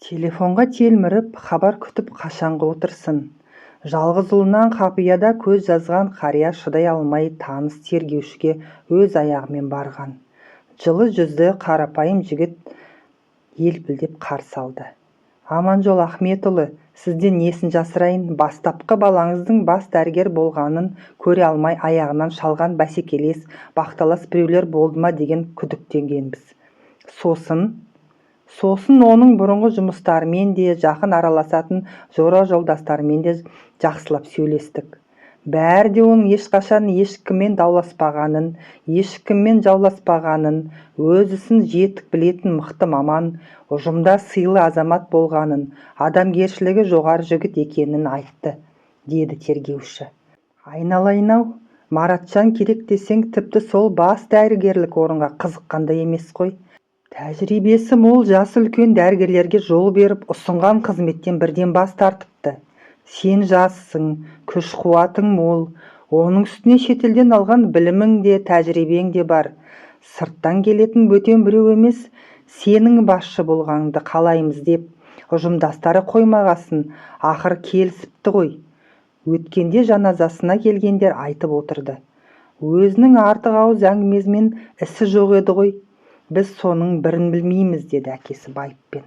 Телефонға телміріп, хабар күтіп қашанғы отырсын? Жалғыз ұлынан қапияда көз жазған қария шыдай алмай таныс тергеушіге өз аяғымен барған. Жылы жүзді, қарапайым жігіт елпілдеп қарсы алды. «Аманжол Ахметұлы, сізден несін жасырайын, бастапқы балаңыздың бас дәрігер болғанын көре алмай аяғынан шалған бәсекелес, бақталас біреулер болды ма деген күдіктенгенбіз. Сосын оның бұрынғы жұмыстарымен де, жақын араласатын жора-жолдастарымен де жақсылап сөйлестік. Бәрі де оның ешқашан ешкіммен дауласпағанын, ешкіммен жауласпағанын, өз ісін жетік білетін мықты маман, ұжымда сыйлы азамат болғанын, адамгершілігі жоғары жігіт екенін айтты», – деді тергеуші. «Айналайын-ау, Маратжан керек десең, тіпті сол бас дәрігерлік орынға қызыққан да емес қой. Тәжірибесі мол жасы үлкен дәрігерлерге жол беріп, ұсынған қызметтен бірден бас тартыпты. Сен жассың, күш-қуатың мол, оның үстіне шетелден алған білімің де, тәжірибең де бар. Сырттан келетін бөтен біреу емес, сенің басшы болғаныңды қалаймыз деп, ұжымдастары қоймағасын, ақыры келісіпті ғой. Өткенде жаназасына келгендер айтып отырды. Өзінің артық ауыз әңгімесімен ісі жоқ еді ғой. Біз соның бірін білмейміз», – деді әкесі байыппен.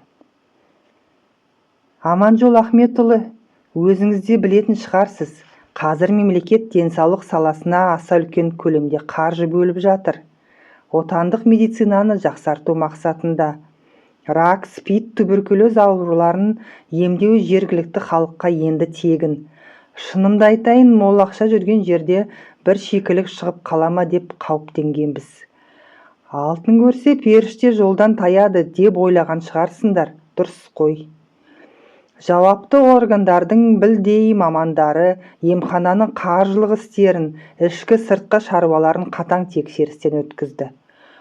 «Аманжол Ахметұлы, өзіңіз де білетін шығарсыз, қазір мемлекет денсаулық саласына аса үлкен көлемде қаржы бөліп жатыр. Отандық медицинаны жақсарту мақсатында. Рак, СПИД, туберкулез ауруларын емдеу жергілікті халыққа енді тегін. Шынымды айтайын, мол ақша жүрген жерде бір шикілік шығып қала ма деп қауіптенгенбіз. Алтын көрсе, періште жолдан таяды деп ойлаған шығарсыңдар, дұрыс қой. Жауапты органдардың білдей мамандары емхананың қаржылық істерін, ішкі-сыртқы шаруаларын қатаң тексерістен өткізді.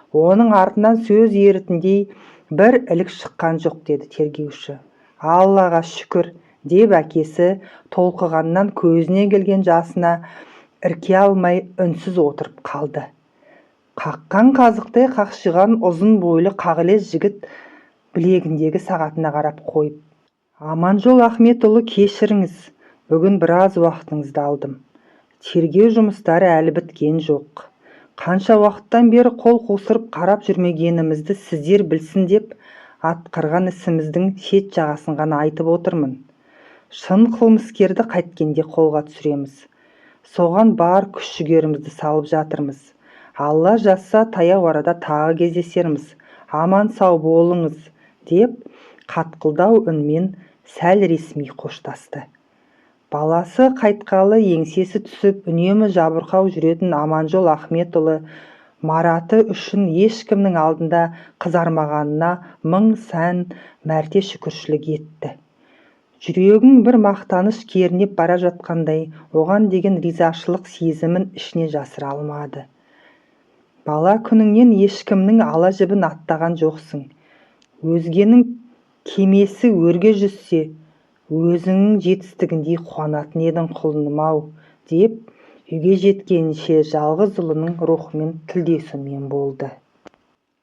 Оның артынан сөз ерітіндей бір ілік шыққан жоқ», – деді тергеуші. «Аллаға шүкір», – деп әкесі толқығаннан көзіне келген жасына ірке алмай үнсіз отырып қалды. Қаққан қазықтай қақшиған ұзын бойлы қағылез жігіт білегіндегі сағатына қарап қойып: «Аманжол Ахметұлы, кешіріңіз, бүгін біраз уақытыңызды алдым. Тергеу жұмыстары әлі біткен жоқ. Қанша уақыттан бері қол қусырып қарап жүрмегенімізді сіздер білсін деп атқарған ісіміздің шет жағасын ғана айтып отырмын. Шын қылмыскерді қайткенде қолға түсіреміз. Соған бар күш-жігерімізді салып жатырмыз. Алла жазса, таяу арада тағы кездесерміз. Аман-сау болыңыз», – деп қатқылдау үнмен сәл ресми қоштасты. Баласы қайтқалы еңсесі түсіп, үнемі жабырқау жүретін Аманжол Ахметұлы Мараты үшін ешкімнің алдында қызармағанына мың сан мәрте шүкіршілік етті. Жүрегін бір мақтаныш кернеп бара жатқандай, оған деген ризашылық сезімін ішіне жасыра алмады. «Бала күніңнен ешкімнің ала жібін аттаған жоқсың. Өзгенің кемесі өрге жүзсе, өзіңнің жетістігіндей қуанатын едің, құлыным-ау», – деп үйге жеткенше жалғыз ұлының рухымен тілдесумен болды.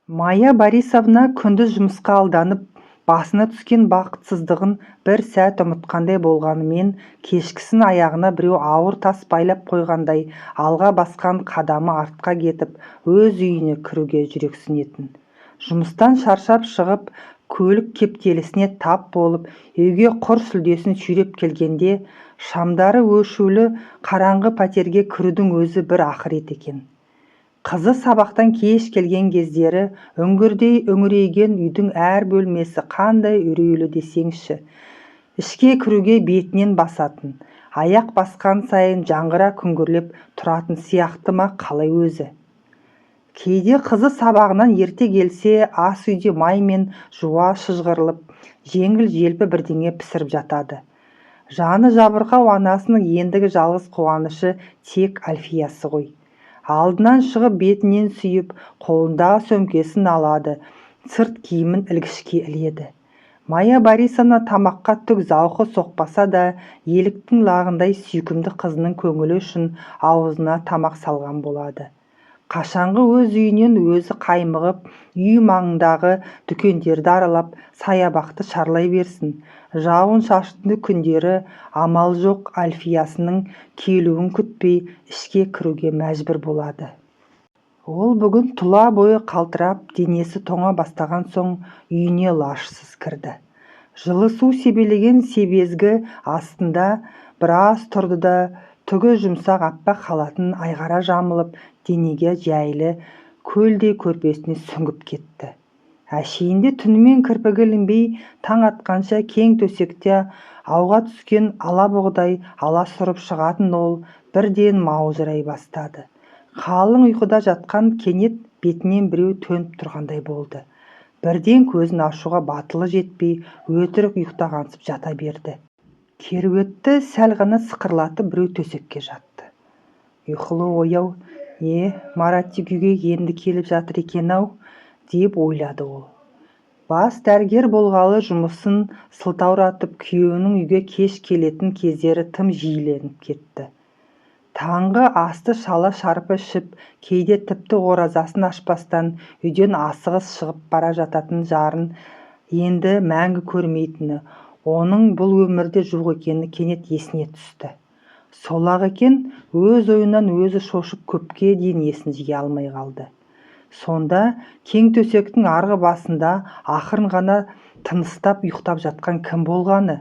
Майя Борисовна күндіз жұмысқа алданып, басына түскен бақытсыздығын бір сәт ұмытқандай болғанымен, кешкісін аяғына біреу ауыр тас байлап қойғандай, алға басқан қадамы артқа кетіп, өз үйіне кіруге жүрексінетін. Жұмыстан шаршап шығып, көлік кептелісіне тап болып, үйге құр сүлдесін сүйреп келгенде, шамдары өшулі қараңғы пәтерге кірудің өзі бір ақырет екен. Қызы сабақтан кеш келген кездері үңгірдей үңірейген үйдің әр бөлмесі қандай үрейлі десеңші. Ішке кіруге бетінен басатын, аяқ басқан сайын жаңғыра күңгірлеп тұратын сияқты ма, қалай өзі? Кейде қызы сабағынан ерте келсе, ас үйде май мен жуа шыжғырылып, жеңіл-желпі бірдеңе пісіріп жатады. Жаны жабырқау анасының ендігі жалғыз қуанышы тек Альфиясы ғой. Алдынан шығып, бетінен сүйіп, қолындағы сөмкесін алады, сырт киімін ілгішке іледі. Майя Борисовна тамаққа түк зауқы соқпаса да, еліктің лағындай сүйкімді қызының көңілі үшін аузына тамақ салған болады. Қашанғы өз үйінен өзі қаймығып, үй маңындағы дүкендерді аралап, саябақты шарлай берсін. Жауын-шашынды күндері амал жоқ, Әлфиясының келуін күтпей, ішке кіруге мәжбүр болады. Ол бүгін тұла бойы қалтырап, денесі тоңа бастаған соң үйіне лажсыз кірді. Жылы су себелеген себезгі астында біраз тұрды да, түгі жұмсақ аппақ халатын айғара жамылып, денеге жайлы көлдей көрпесіне сүңгіп кетті. Әшейінде түнімен кірпігі ілінбей, таң атқанша кең төсекте ауға түскен алабұғыдай аласұрып шығатын ол бірден маужырай бастады. Қалың ұйқыда жатқан кенет бетінен біреу төніп тұрғандай болды. Бірден көзін ашуға батылы жетпей, өтірік ұйықтағансып жата берді. Кереуетті сәл ғана сықырлатып, біреу төсекке жатты. Ұйқылы-ояу, «Е, Маратик үйге енді келіп жатыр екен-ау», деп ойлады ол. Бас дәрігер болғалы жұмысын сылтауратып, күйеуінің үйге кеш келетін кездері тым жиіленіп кетті. Таңғы асты шала-шарпы ішіп, кейде тіпті оразасын ашпастан үйден асығыс шығып бара жататын жарын енді мәңгі көрмейтіні, оның бұл өмірде жоқ екені кенет есіне түсті. Сол-ақ екен, өз ойынан өзі шошып, көпке дейін есін жия алмай қалды. Сонда кең төсектің арғы басында ақырын ғана тыныстап ұйықтап жатқан кім болғаны?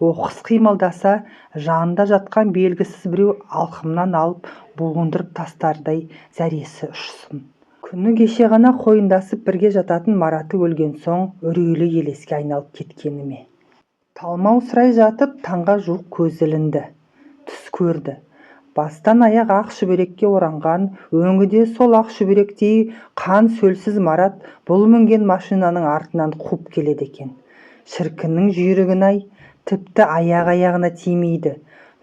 Оқыс қимылдаса, жанында жатқан белгісіз біреу алқымнан алып буындырып тастардай зәресі ұшсын. Күні кеше ғана қойындасып бірге жататын Мараты өлген соң үрейлі елеске айналып кеткені ме? Талмаусырай жатып, таңға жуық көзі ілінді. Түс көрді. Бастан аяқ ақ шүберекке оранған, өңі де сол ақ шүберектей қан сөлсіз Марат бұл мінген машинаның артынан қуып келеді екен. Шіркіннің жүйрігін-ай, тіпті аяғы аяғына тимейді.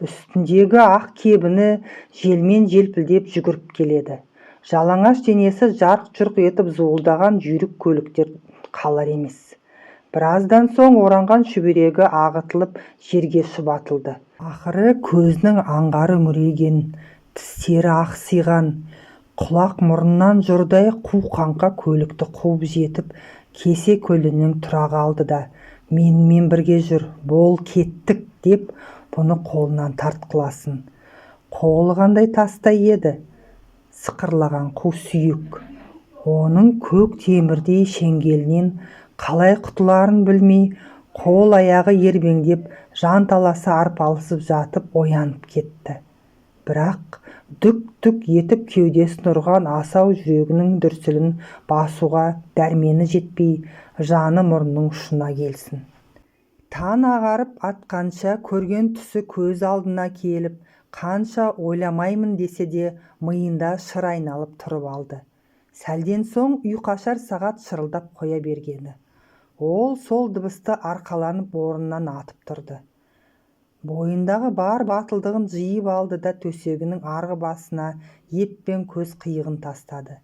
Үстіндегі ақ кебіні желмен желпілдеп жүгіріп келеді. Жалаңаш денесі жарқ-жұрқ етіп зуылдаған жүйрік көліктер қалар емес. Біраздан соң оранған шүберегі ағытылып, жерге шұбатылды. Ақыры көзінің аңғары үңірейген, тістері ақсиған, құлақ-мұрнынан жұрдай қу қаңқа көлікті қуып жетіп, кесе көлденең тұра қалды да, «Менімен бірге жүр, бол, кеттік», деп бұны қолынан тартқыласын. Қолы қандай тастай еді, сықырлаған қу сүйек. Оның көк темірдей шеңгелінен қалай құтыларын білмей, қол-аяғы ербеңдеп, жанталаса арпалысып жатып оянып кетті. Бірақ дүк-дүк етіп кеудесін ұрған асау жүрегінің дүрсілін басуға дәрмені жетпей, жаны мұрнының ұшына келсін. Таң ағарып атқанша көрген түсі көз алдына келіп, қанша ойламаймын десе де, миында шыр айналып тұрып алды. Сәлден соң ұйқашар сағат шырылдап қоя бергені. Ол сол дыбысты арқаланып орнынан атып тұрды. Бойындағы бар батылдығын жиып алды да, төсегінің арғы басына еппен көз қиығын тастады.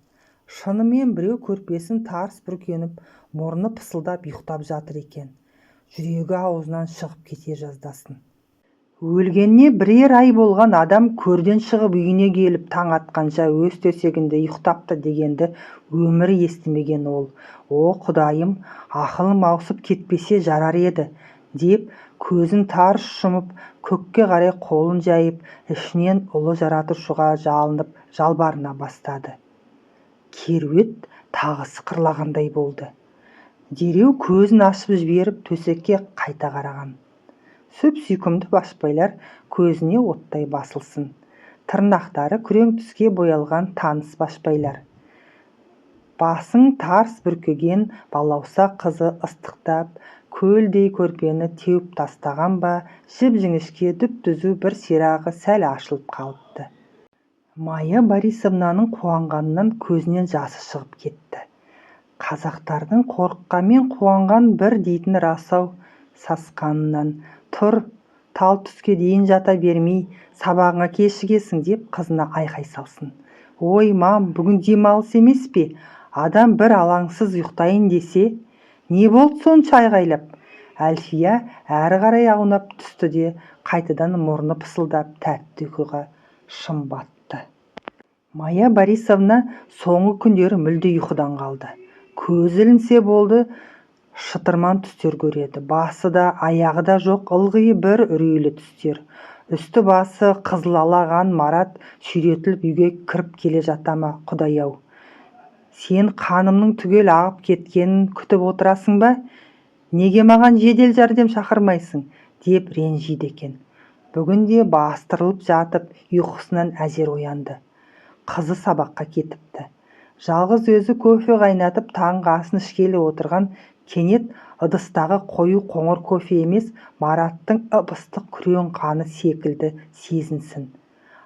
Шынымен біреу көрпесін тарс бүркеніп, мұрны пысылдап ұйықтап жатыр екен. Жүрегі аузынан шығып кете жаздасын. Өлгеніне бірер ай болған адам көрден шығып үйіне келіп таң атқанша өз төсегінде ұйықтапты дегенді өмірі естімеген ол, «О, Құдайым, ақылым ауысып кетпесе жарар еді», деп көзін тарс жұмып, көкке қарай қолын жайып, ішінен ұлы жаратушыға жалынып жалбарына бастады. Кереует тағы сықырлағандай болды. Дереу көзін ашып жіберіп, төсекке қайта қараған. Сүп-сүйкімді башпайлар көзіне оттай басылсын. Тырнақтары күрең түске боялған таныс башпайлар. Басын тарс бүркеген балауса қызы ыстықтап, көлдей көрпені теуіп тастаған ба, жіп-жіңішке түп-түзу бір сирағы сәл ашылып қалыпты. Майя Борисовнаның қуанғанынан көзінен жасы шығып кетті. Қазақтардың қорыққанмен қуанған бір дейтіні рас-ау. Сасқанынан, «Тұр, тал түске дейін жата бермей, сабағыңа кешігесің», деп қызына айқай салсын. «Ой, мам, бүгін демалыс емес пе? Адам бір алаңсыз ұйықтайын десе, не болды сонша айғайлап?» Әлфия әрі қарай аунап түсті де, қайтадан мұрны пысылдап тәтті ұйқыға шым батты. Майя Борисовна соңғы күндері мүлде ұйқыдан қалды. Көзі ілінсе болды, шытырман түстер көреді. Басы да, аяғы да жоқ ылғи бір үрейлі түстер. Үсті-басы қызыл ала қан Марат сүйретіліп үйге кіріп келе жата ма, құдай-ау! Сен қанымның түгел ағып кеткенін күтіп отырасың ба? Неге маған жедел жәрдем шақырмайсың? Деп ренжиді екен. Бүгін де бастырылып жатып, ұйқысынан әзер оянды. Қызы сабаққа кетіпті. Жалғыз өзі кофе қайнатып, таңғы асын ішкелі отырған кенет ыдыстағы қою қоңыр кофе емес, Мараттың ып-ыстық күрең қаны секілді сезінсін.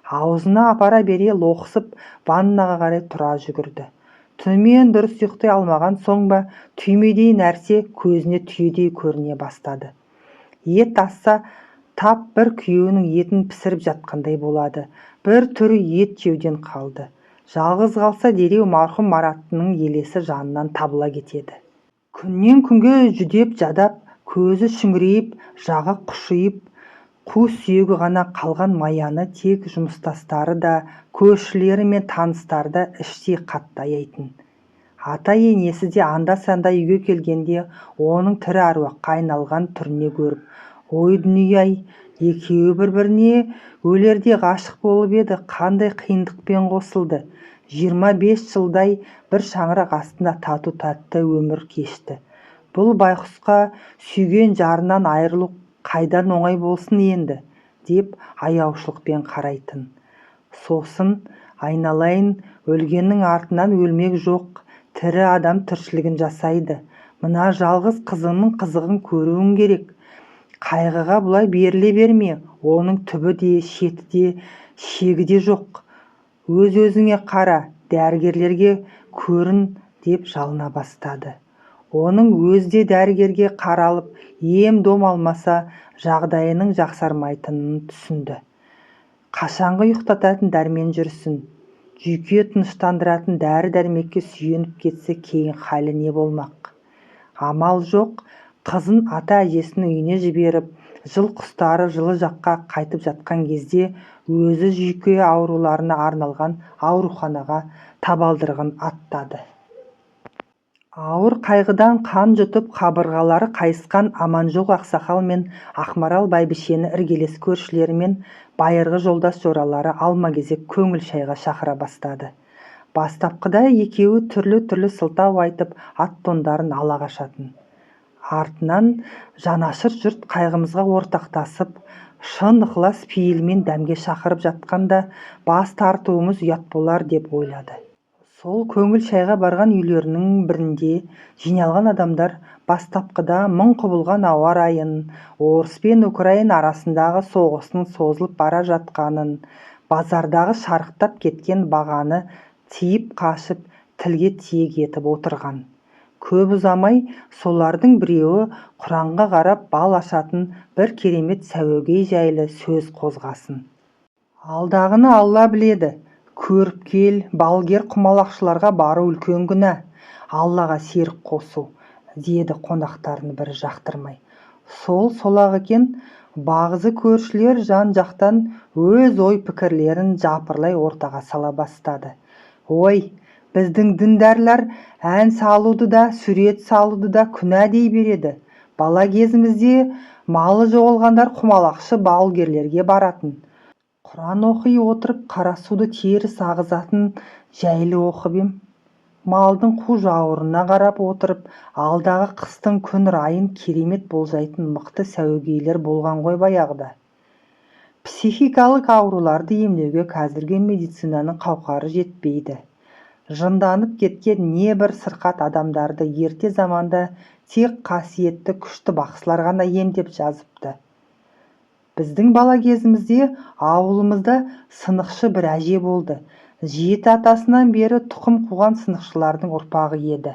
Аузына апара бере лоқсып, ваннаға қарай тұра жүгірді. Түнімен дұрыс ұйықтай алмаған соң ба, түймедей нәрсе көзіне түйедей көріне бастады. Ет асса, тап бір күйеуінің етін пісіріп жатқандай болады. Бір түрі ет жеуден қалды. Жалғыз қалса, дереу марқұм Мараттың елесі жанынан табыла кетеді. Күннен күнге жүдеп-жадап, көзі шүңірейіп, жағы қушиып, қу сүйегі ғана қалған Маяны тек жұмыстастары да, көршілері мен таныстары да іштей қатты аяйтын. Ата-енесі де анда-санда үйге келгенде оның тірі әруаққа айналған түріне көріп, ой дүние-ай, екеуі бір-біріне өлердей ғашық болып еді, қандай қиындықпен қосылды. 25 жылдай бір шаңырақ астында тату-тәтті өмір кешті. Бұл байқұсқа сүйген жарынан айырылу қайдан оңай болсын енді, деп аяушылықпен қарайтын. Сосын, айналайын, өлгеннің артынан өлмек жоқ, тірі адам тіршілігін жасайды. Мына жалғыз қызыңның қызығын көруің керек. Қайғыға бұлай беріле берме, оның түбі де, шеті де, шегі де жоқ. Өз-өзіңе қара, дәрігерлерге көрін, деп жалына бастады. Оның өзі де дәрігерге қаралып, ем-дом алмаса, жағдайының жақсармайтынын түсінді. Қашанғы ұйықтататын дәрмен жүрсін, жүйке тыныштандыратын дәрі-дәрмекке сүйеніп кетсе, кейін халі не болмақ? Амал жоқ, қызын ата-әжесінің үйіне жіберіп, жыл құстары жылы жаққа қайтып жатқан кезде өзі жүйке ауруларына арналған ауруханаға табалдырығын аттады. Ауыр қайғыдан қан жұтып, қабырғалары қайысқан Аманжол ақсақал мен Ақмарал бәйбішені іргелес көршілері мен байырғы жолдас-жоралары алма-кезек көңіл шайға шақыра бастады. Бастапқыда екеуі түрлі-түрлі сылтау айтып, ат-тондарын ала қашатын. Артынан жанашыр жұрт қайғымызға ортақтасып, шын ықылас пейілмен дәмге шақырып жатқанда бас тартуымыз ұят болар деп ойлады. Сол көңіл шайға барған үйлерінің бірінде жиналған адамдар бастапқыда мың құбылған ауа райын, орыс пен украин арасындағы соғыстың созылып бара жатқанын, базардағы шарықтап кеткен бағаны тиіп қашып, тілге тиек етіп отырған. Көп ұзамай солардың біреуі Құранға қарап бал ашатын бір керемет сәуегей жайлы сөз қозғасын. Алдағыны Алла біледі. Көріпкел, балгер құмалақшыларға бару үлкен күнә, Аллаға серік қосу, деді қонақтардың бірі жақтырмай. Сол сол-ақ екен, бағзы көршілер жан-жақтан өз ой-пікірлерін жапырлай ортаға сала бастады. Ой, біздің діндарлар ән салуды да, сурет салуды да күнә дей береді. Бала кезімізде малы жоғалғандар құмалақшы балгерлерге баратын. Құран оқи отырып қара суды теріс ағызатын жайлы оқып ем. Малдың қу жауырынына қарап отырып, алдағы қыстың күн райын керемет болжайтын мықты сәуегейлер болған ғой баяғыда. Психикалық ауруларды емдеуге қазіргі медицинаның қауқары жетпейді. Жынданып кеткен небір сырқат адамдарды ерте заманда тек қасиетті күшті бақсылар ғана емдеп жазыпты. Біздің бала кезімізде ауылымызда сынықшы бір әже болды. Жеті атасынан бері тұқым қуған сынықшылардың ұрпағы еді.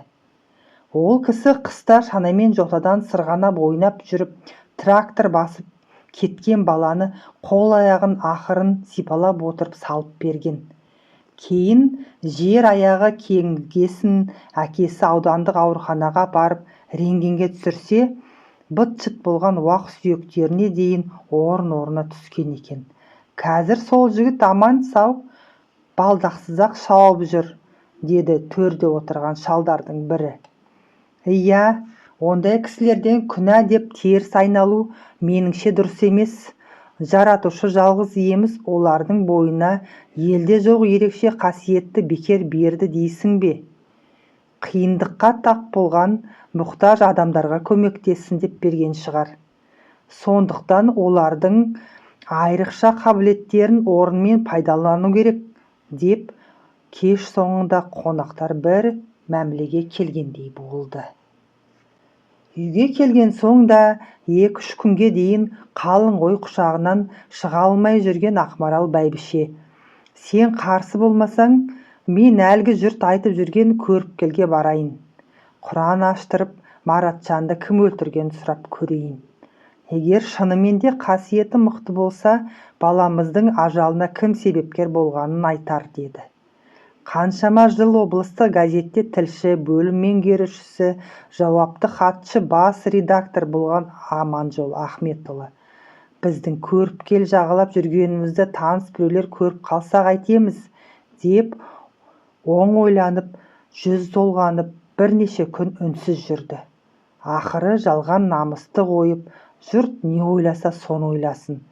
Ол кісі қыста шанамен жотадан сырғанап ойнап жүріп, трактор басып кеткен баланы қол-аяғын ақырын сипалап отырып салып берген. Кейін жер аяғы кеңігесін әкесі аудандық ауруханаға апарып рентгенге түсірсе, быт-шыт болған уақ сүйектеріне дейін орын-орнына түскен екен. Қазір сол жігіт аман-сау Балдақсыз-ақ шауып жүр, деді төрде отырған шалдардың бірі. Иә, ондай кісілерден күнә деп теріс айналу, меніңше, дұрыс емес. Жаратушы жалғыз иеміз олардың бойына елде жоқ ерекше қасиетті бекер берді дейсің бе? Қиындыққа тап болған мұқтаж адамдарға көмектессін деп берген шығар. Сондықтан олардың айрықша қабілеттерін орнымен пайдалану керек, деп кеш соңында қонақтар бір мәмілеге келгендей болды. Үйге келген соң да 2-3 күнге дейін қалың ой құшағынан шыға алмай жүрген Ақмарал бәйбіше: «Сен қарсы болмасаң, мен әлгі жұрт айтып жүрген көріпкелге барайын. Құран аштырып, Маратжанды кім өлтіргенін сұрап көрейін. Егер шынымен де қасиеті мықты болса, баламыздың ажалына кім себепкер болғанын айтар», – деді. Қаншама жыл облыстық газетте тілші, бөлім меңгерушісі, жауапты хатшы, бас редактор болған Аманжол Ахметұлы: «Біздің көріпкел жағалап жүргенімізді таныс біреулер көріп қалса қайтеміз?» – деп оң ойланып, жүз толғанып, бірнеше күн үнсіз жүрді. Ақыры жалған намысты қойып, жұрт не ойласа, соны ойласын,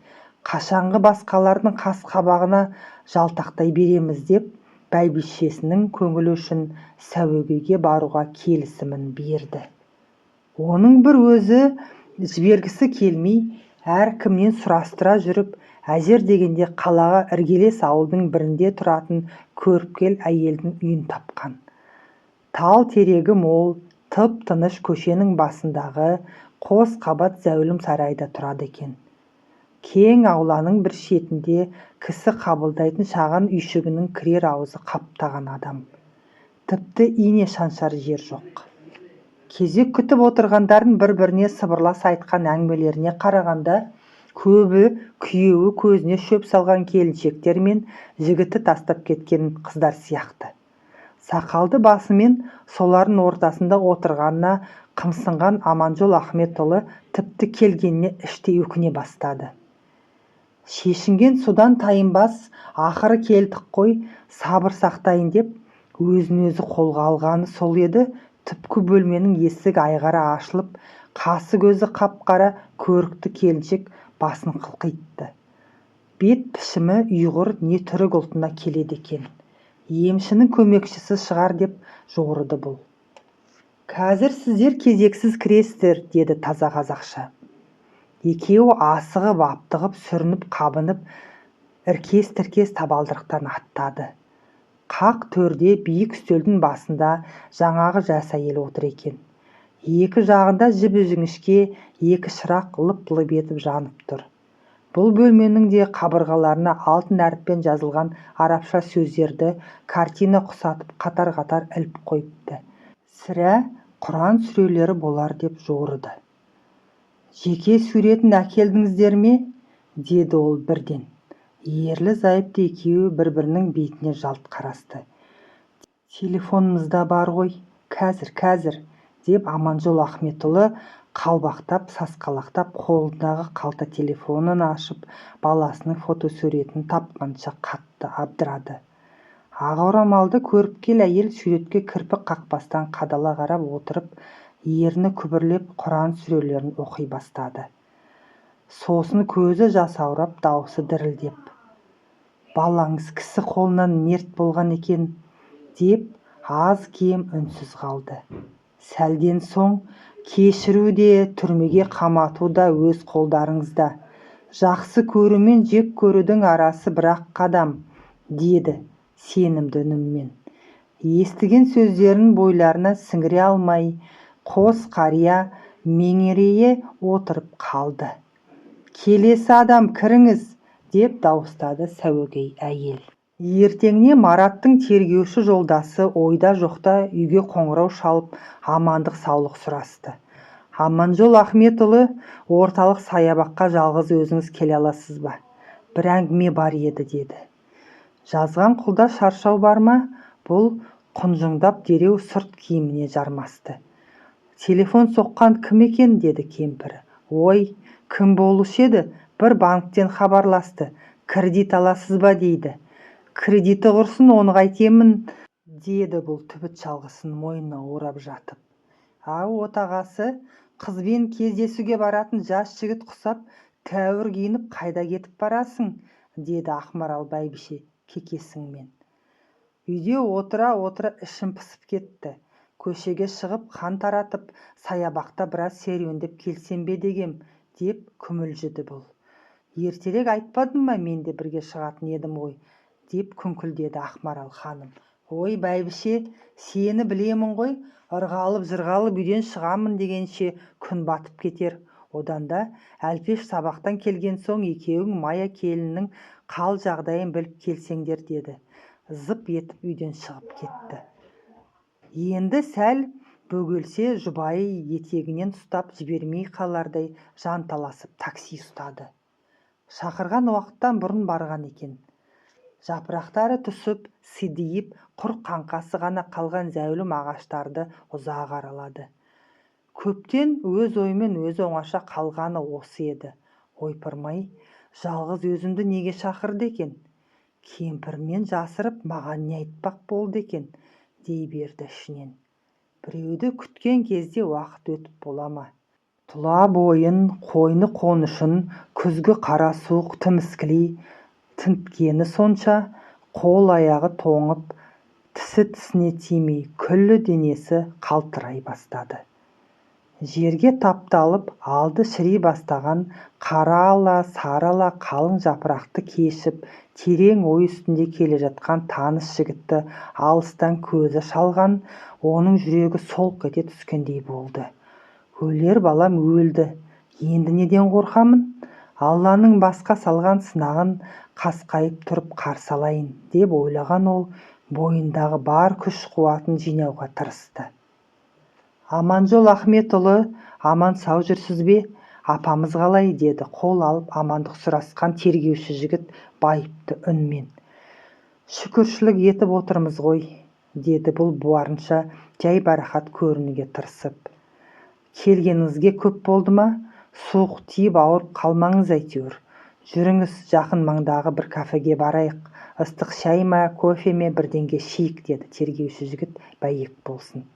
қашанғы басқалардың қас-қабағына жалтақтай береміз деп, бәйбішесінің көңілі үшін сәуегейге баруға келісімін берді. Оның бір өзі жібергісі келмей, әркімнен сұрастыра жүріп, әзер дегенде қалаға іргелес ауылдың бірінде тұратын көріпкел әйелдің үйін тапқан. Тал терегі мол, тып-тыныш көшенің басындағы қос қабат зәулім сарайда тұрады екен. Кең ауланың бір шетінде кісі қабылдайтын шағын үйшігінің кірер аузы қаптаған адам. Тіпті ине шаншар жер жоқ. Кезек күтіп отырғандардың бір-біріне сыбырласа айтқан әңгімелеріне қарағанда, көбі күйеуі көзіне шөп салған келіншектер мен жігіті тастап кеткен қыздар сияқты. Сақалды басымен солардың ортасында отырғанына қымсынған Аманжол Ахметұлы тіпті келгеніне іштей өкіне бастады. Шешінген судан тайынбас, ақыры келдік қой, сабыр сақтайын деп өзін өзі қолға алғаны сол еді, түпкі бөлменің есігі айқара ашылып, қасы-көзі қап-қара көрікті келіншек басын қылқитты. Бет пішімі ұйғыр не түрік ұлтына келеді екен. Емшінің көмекшісі шығар деп жорыды бұл. «Қазір сіздер кезексіз кіресіздер», – деді таза қазақша. Екеуі асығып-аптығып, сүрініп-қабынып, іркес-тіркес табалдырықтан аттады. Қақ төрде биік үстелдің басында жаңағы жас әйел отыр екен. Екі жағында жіп-жіңішке екі шырақ лып-лып етіп жанып тұр. Бұл бөлменің де қабырғаларына алтын әріппен жазылған арабша сөздерді картина құсатып қатар-қатар іліп қойыпты. Сірә, Құран сүрелері болар деп жорыды. «Жеке суретін әкелдіңіздер ме?» – деді ол бірден. Ерлі-зайыпты екеуі бір-бірінің бетіне жалт қарасты. «Телефонымызда бар ғой, қазір, қазір», – деп Аманжол Ахметұлы қалбақтап, сасқалақтап қолындағы қалта телефонын ашып, баласының фотосуретін тапқанша қатты абдырады. Ақ орамалды көріпкел әйел суретке кірпік қақпастан қадала қарап отырып, ерні күбірлеп Құран сүрелерін оқи бастады. Сосын көзі жасаурап, даусы дірілдеп: «Балаңыз кісі қолынан мерт болған екен», – деп аз-кем үнсіз қалды. Сәлден соң: «Кешіру де, түрмеге қамату да өз қолдарыңызда. Жақсы көру мен жек көрудің арасы бір-ақ қадам», – деді сенімді үнмен. Естіген сөздерін бойларына сіңіре алмай, қос қария меңірейе отырып қалды. «Келесі адам кіріңіз», – деп дауыстады сәуегей әйел. Ертеңіне Мараттың тергеуші жолдасы ойда жоқта үйге қоңырау шалып, амандық-саулық сұрасты. «Аманжол Ахметұлы, орталық саябаққа жалғыз өзіңіз келе аласыз ба? Бір әңгіме бар еді», – деді. Жазған құлда шаршау бар ма, бұл құнжыңдап дереу сырт киіміне жармасты. «Телефон соққан кім екен?» – деді кемпірі. «Ой, кім болушы еді, бір банктен хабарласты, кредит аласыз ба дейді. Кредиті құрсын, оны қайтемін, деді бұл түбіт шалғысын мойнына орап жатып. Ау, отағасы, қызбен кездесуге баратын жас жігіт құсап, тәуір киініп қайда кетіп барасың? Деді Ақмарал бәйбіше кекесінмен. Үйде отыра-отыра ішім пысып кетті. Көшеге шығып қан таратып, саябақта біраз серуендеп келсем бе дегем, деп күмілжіді бұл. Ертерек айтпадың ба, мен де бірге шығатын едім ғой, деп күңкілдеді Ақмарал ханым. Ой, бәйбіше, сені білемін ғой, ырғалып-жырғалып үйден шығамын дегенше күн батып кетер. Одан да Әлпеш сабақтан келген соң екеуің Мая келіннің қал-жағдайын біліп келсеңдер, деді. Зып етіп үйден шығып кетті. Енді сәл бөгелсе жұбайы етегінен ұстап жібермей қалардай жанталасып такси ұстады. Шақырған уақыттан бұрын барған екен. Жапырақтары түсіп, сидиып, құр қаңқасы ғана қалған зәулім ағаштарды ұзақ аралады. Көптен өз ойымен өзі оңаша қалғаны осы еді. Ойпырмай, жалғыз өзімді неге шақырды екен? Кемпірінен жасырып маған не айтпақ болды екен, дей берді ішінен. Біреуді күткен кезде уақыт өтіп бола ма? Тұла бойын, қойны-қонышын күзгі қара суық тіміскілей тінткені сонша, қол-аяғы тоңып, тісі тісіне тимей, күллі денесі қалтырай бастады. Жерге тапталып, алды шіри бастаған қара ала, сары ала қалың жапырақты кешіп, терең ой үстінде келе жатқан таныс жігітті алыстан көзі шалған оның жүрегі солқ ете түскендей болды. Өлер балам өлді, енді неден қорқамын? Алланың басқа салған сынағын қасқайып тұрып қарсы алайын, деп ойлаған ол бойындағы бар күш-қуатын жинауға тырысты. Аманжол Ахметұлы, аман-сау жүрсіз бе? Апамыз қалай? Деді қол алып амандық сұрасқан тергеуші жігіт байыпты үнмен. Шүкіршілік етіп отырмыз ғой, деді бұл барынша жайбарақат көрінуге тырысып. Келгеніңізге көп болды ма? Суық тиіп ауырып қалмаңыз әйтеуір. Жүріңіз, жақын маңдағы бір кафеге барайық. Ыстық шай ма, кофе ме, бірдеңе ішейік, деді тергеуші жігіт бәйек болсын.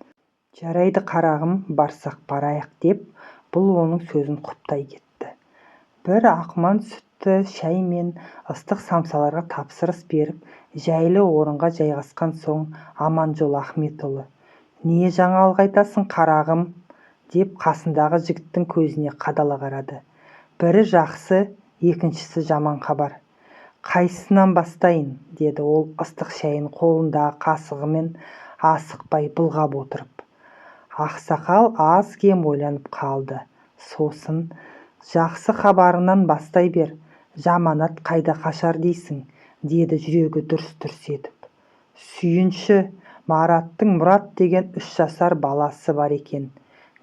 Жарайды, қарағым, барсақ барайық, деп бұл оның сөзін құптай кетті. Бір ақман сүтті шай мен ыстық самсаларға тапсырыс беріп, жайлы орынға жайғасқан соң Аманжол Ахметұлы: «Не жаңалық айтасың, қарағым?» – деп қасындағы жігіттің көзіне қадала қарады. Бірі жақсы, екіншісі жаман хабар. Қайсысынан бастайын? – деді ол ыстық шайын қолындағы қасығымен асықпай былғап отырып. Ақсақал аз-кем ойланып қалды. Сосын: «Жақсы хабарыңнан бастай бер, жаманат қайда қашар дейсің», – деді жүрегі дүрс-дүрс етіп. Сүйінші, Мараттың Мұрат деген 3 жасар баласы бар екен,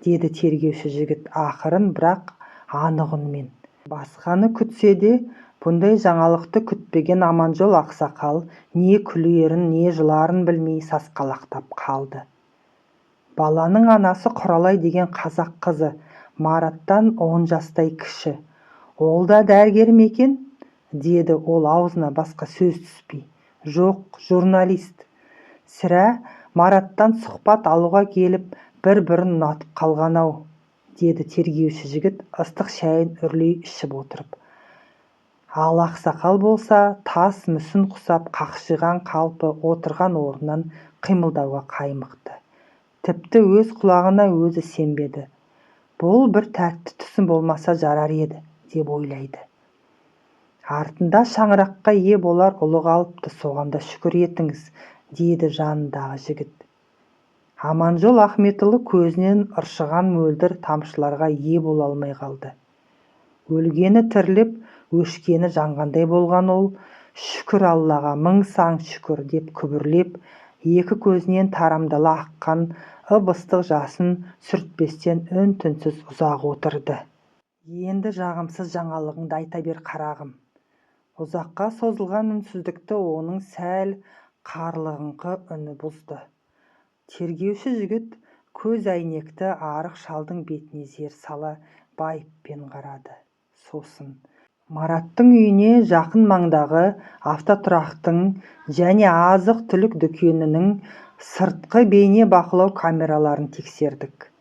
деді тергеуші жігіт ақырын, бірақ анық үнмен. Басқаны күтсе де, бұндай жаңалықты күтпеген Аманжол ақсақал не күлерін, не жыларын білмей сасқалақтап қалды. Баланың анасы Құралай деген қазақ қызы, Мараттан 10 жастай кіші. Ол да дәрігер ме екен? Деді ол аузына басқа сөз түспей. Жоқ, журналист. Сірә, Мараттан сұхбат алуға келіп, бір-бірін ұнатып қалған-ау, деді тергеуші жігіт ыстық шайын үрлей ішіп отырып. Ал ақсақал болса, тас мүсін құсап қақшиған қалпы отырған орнынан қимылдауға қаймықты. Тіпті өз құлағына өзі сенбеді. Бұл бір тәтті түсім болмаса жарар еді, деп ойлайды. Артында шаңыраққа ие болар ұлы қалыпты, соған да шүкір етіңіз, деді жанындағы жігіт. Аманжол Ахметұлы көзінен ыршыған мөлдір тамшыларға ие бола алмай қалды. Өлгені тіріліп, өшкені жанғандай болған ол: «Шүкір Аллаға, мың сан шүкір», – деп күбірлеп, екі көзінен тарамдала аққан ып-ыстық жасын сүртпестен үн-түнсіз ұзақ отырды. Енді жағымсыз жаңалығыңды айта бер, қарағым. Ұзаққа созылған үнсіздікті оның сәл қарлығыңқы үні бұзды. Тергеуші жігіт көз әйнекті арық шалдың бетіне зер сала байыппен қарады. Сосын: Мараттың үйіне жақын маңдағы автотұрақтың және азық-түлік дүкенінің сыртқы бейне бақылау камераларын тексердік.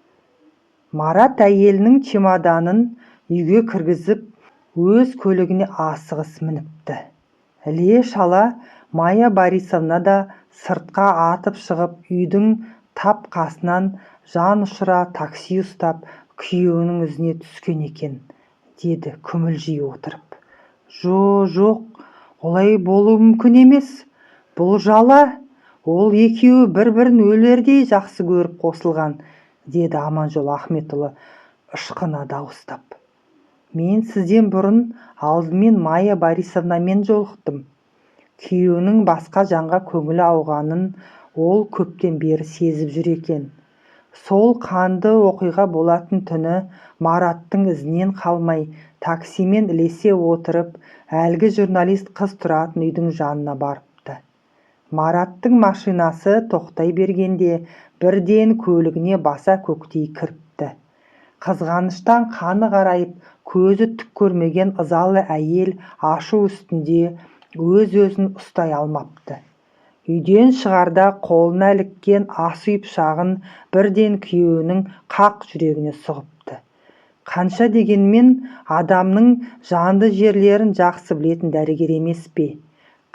Марат әйелінің чемоданын үйге кіргізіп, өз көлігіне асығыс мініпті. Іле-шала Майя Борисовна да сыртқа атып шығып, үйдің тап қасынан жан ұшыра такси ұстап, күйеуінің ізіне түскен екен, деді күмілжи отырып. Жо-жоқ, олай болуы мүмкін емес. Бұл жала. Ол екеуі бір-бірін өлердей жақсы көріп қосылған, деді Аманжол Ахметұлы ышқына дауыстап. Мен сізден бұрын алдымен Майя Борисовнамен жолықтым. Күйеуінің басқа жанға көңілі ауғанын ол көптен бері сезіп жүр екен. Сол қанды оқиға болатын түні Мараттың ізінен қалмай, таксимен ілесе отырып, әлгі журналист қыз тұратын үйдің жанына барыпты. Мараттың машинасы тоқтай бергенде бірден көлігіне баса көктей кіріпті. Қызғаныштан қаны қарайып, көзі түк көрмеген ызалы әйел ашу үстінде өз-өзін ұстай алмапты. Үйден шығарда қолына іліккен ас үй пышағын бірден күйеуінің қақ жүрегіне сұғыпты. Қанша дегенмен адамның жанды жерлерін жақсы білетін дәрігер емес пе?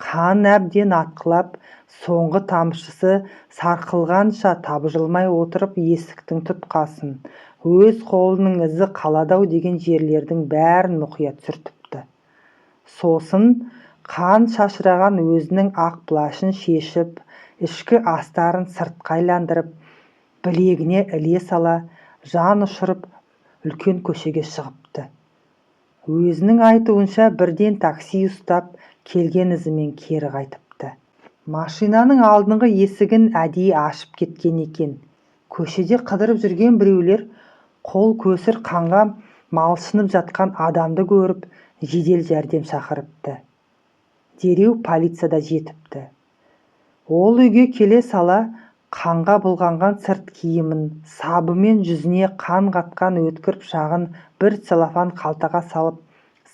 Қан әбден атқылап, соңғы тамшысы сарқылғанша тапжылмай отырып есіктің тұтқасын, өз қолының ізі қалады-ау деген жерлердің бәрін мұқият сүртіпті. Сосын қан шашыраған өзінің ақ плащын шешіп, ішкі астарын сыртқа айландырып, білегіне іле сала, жан ұшырып үлкен көшеге шығыпты. Өзінің айтуынша, бірден такси ұстап, келген ізімен кері қайтыпты. Машинаның алдыңғы есігін әдейі ашып кеткен екен. Көшеде қыдырып жүрген біреулер қол көсір қанға малшынып жатқан адамды көріп, жедел жәрдем шақырыпты. Дереу полиция да жетіпті. Ол үйге келе сала қанға былғанған сырт киімін, сабымен жүзіне қан қатқан өткір пышағын бір целлофан қалтаға салып,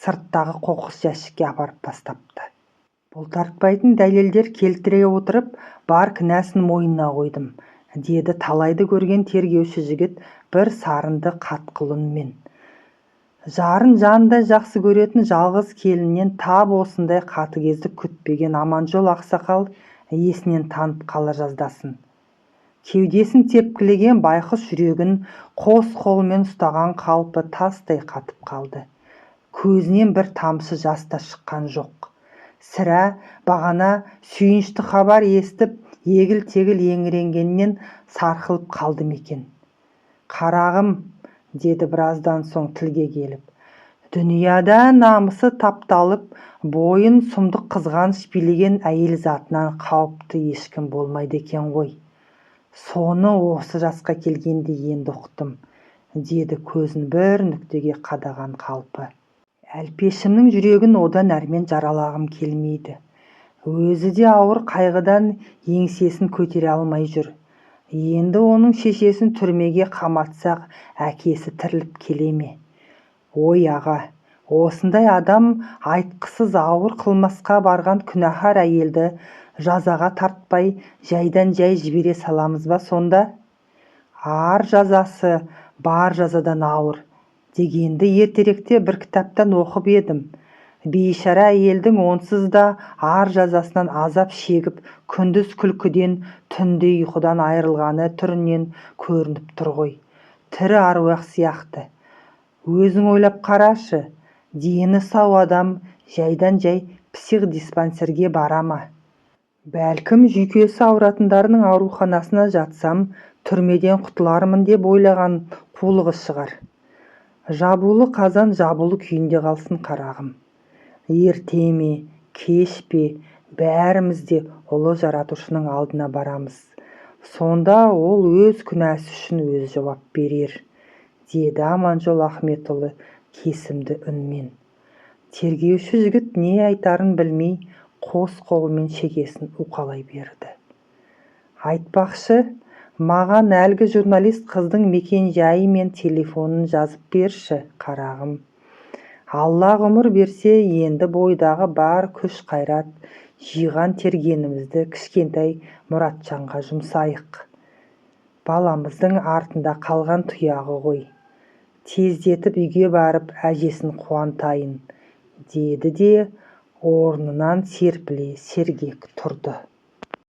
сырттағы қоқыс жәшікке апарып тастапты. Бұлтартпайтын дәлелдер келтіре отырып, бар кінәсін мойнына қойдым, деді талайды көрген тергеуші жігіт бір сарынды қатқыл үнмен. Жарын жандай жақсы көретін жалғыз келіннен тап осындай қатыгездік күтпеген Аманжол ақсақал есінен танып қала жаздасын. Кеудесін тепкілеген байқұс жүрегін қос қолымен ұстаған қалпы тастай қатып қалды. Көзінен бір тамшы жас та шыққан жоқ. Сірә, бағана сүйіншті хабар естіп, егіл-тегіл еңіренгеннен сарқылып қалды ма екен? Қарағым, деді біраздан соң тілге келіп, дүнияда намысы тапталып, бойын сұмдық қызғаныш билеген әйел затынан қауіпті ешкім болмайды екен ғой. Соны осы жасқа келгенде енді ұқтым, деді көзін бір нүктеге қадаған қалпы. Әлпешімнің жүрегін одан әрмен жаралағым келмейді. Өзі де ауыр қайғыдан еңсесін көтере алмай жүр. Енді оның шешесін түрмеге қаматсақ, әкесі тіріліп келе ме? Ой, аға, осындай адам айтқысыз ауыр қылмысқа барған күнәһар әйелді жазаға тартпай, жайдан-жай жібере саламыз ба сонда? Ар жазасы бар жазадан ауыр дегенді ертеректе бір кітаптан оқып едім. Бейшара әйелдің онсыз да ар жазасынан азап шегіп, күндіз күлкіден, түнде ұйқыдан айырылғаны түрінен көрініп тұр ғой. Тірі аруақ сияқты. Өзің ойлап қарашы, дені сау адам жайдан-жай психдиспансерге бара ма? Бәлкім, жүйкесі ауыратындардың ауруханасына жатсам, түрмеден құтылармын деп ойлаған қулығы шығар. Жабулы қазан жабулы күйінде қалсын, қарағым. Ерте ме, кеш пе, бәріміз де ұлы жаратушының алдына барамыз. Сонда ол өз күнәсі үшін өзі жауап берер, деді Аманжол Ахметұлы кесімді үнмен. Тергеуші жігіт не айтарын білмей, қос қолымен шекесін уқалай берді. Айтпақшы, маған әлгі журналист қыздың мекен-жайы мен телефонын жазып берші, қарағым. Алла ғұмыр берсе, енді бойдағы бар күш-қайрат, жиған-тергенімізді кішкентай Мұратжанға жұмсайық. Баламыздың артында қалған тұяғы ғой. Тездетіп үйге барып әжесін қуантайын, деді де орнынан серпіле сергек тұрды.